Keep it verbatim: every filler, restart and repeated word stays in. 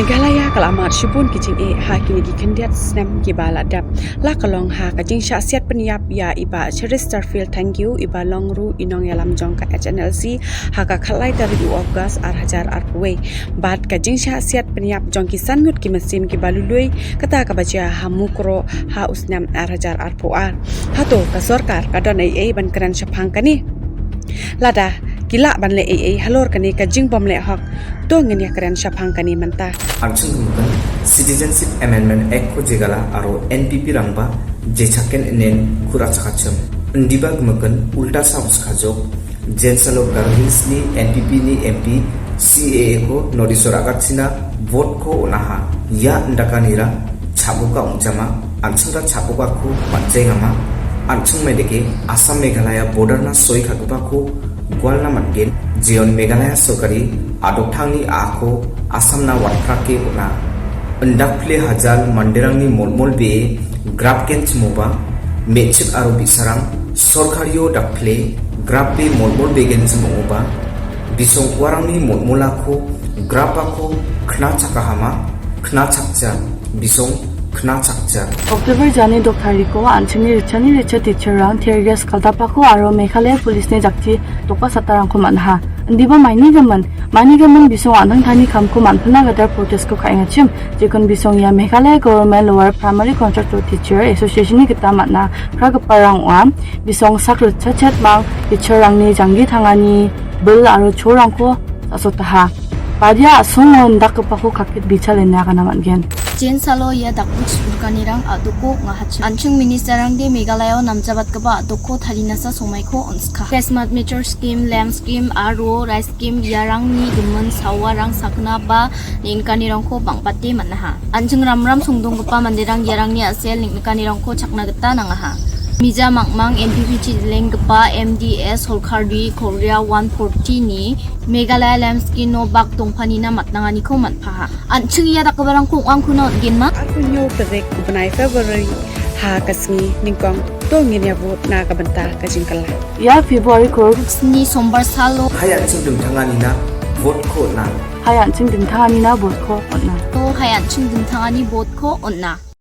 Meghalaya ka la·amat shibun ki jing·e ha kini ki khyndiat snem ki ba la·dap. La ka long ha ka jingshah siat pynïap ïa i ba Cheristerfield Thanggiew i ba Longru Inong Ïalamjong ka H N L C ha ka khatlai tarik u August ar hajar arphew wei. Bad ka jingshah siat pynïap jong ki san ngut ki mynsiem ki ba lului kata ka ba jia ha Mukroh ha u snem ar hajar arphew ar. Hato ka sorkar ka don ei ei ban kren shaphang kane. Lada ki lah ban leh ei ei halor kane ka jingbym leh hok. To ngin ïa kren shaphang kane mynta. An·ching gimikan Citizenship Amendment Act ko jegala aro N P P rangba jechaken inen ku·rachakachim. Indiba gimikan ulta saus kajok. Jensalo Garo Hills ni N P P ni M P C A A ko notice-o ra·gachina vote ko on·aha. Ia indakanira cha·boka ong·jama, an·chingba cha·bokako man·jengama, an·ching maidake Assam Meghalaya border-na soi ka·gipako gualna man·gen. Jeon Meghalaya sorkari adoktangni a·ako Assamna watprake on·a. Indakpile hajal manderangni molmolbee grapgenchimoba, me·chik aro bi·sarang sorkario dakpile grape molmolbegenchim ong·oba, bisong uarangni molmolako grapako knachakahama, knachakja, bisong knachakja. October jani dok tariko an·chingni ritchani ritchot teacher-rang tear gas kaldapako aro Meghalaya Police-ni jakchi doka satarangko man·aha. Indiba maini gimin, maini gimin bisong an·tangtangni kamko man·pilna gita protest-ko ka·engachim. Jekon bisong ia Meghalaya Government Lower Primary Contractor Teacher Association-ni gita man·a pragiparang ong·a. Bisong sak ritchachetmang teacher-rangni janggi tangani bil aro cholrangko sasotaha. Badia a·songo indakgipako kakit bichal ine agana man·gen. Jensalo ia dakbik sulkanirang a·doko ong·ahachim. An·ching minister-rangde Meghalayao namjabatgipa a·doko tarinasa somaiko on·ska. Christmas Mature Scheme, Lamp Scheme aro Rice Scheme iarangni gimin sawarang sakna ba neng·nikanirangko bang·bate man·aha. An·ching ramram songdonggipa manderang iarangni a·sel neng·nikanirangko chakna gita nangaha. Mija mangmang N P P chidilenggipa M D S Holkari Korea one forty-ni Meghalaya Lamp Scheme-o bak dongpanina matnanganiko man·paha. An·ching ia dakgiparangko ong·angkuna on·genma? Arphew nio tarik u bnai February ha ka sngi nyngkong to ngin ïa vote-na ka bynta ka jingkylai. Ia February ko sni sombar salo. Hai an·ching dingtanganina vote-ko on·a. Hai an·ching dingtanganina vote-ko on·a. To hai an·ching dingtangani vote-ko on·a.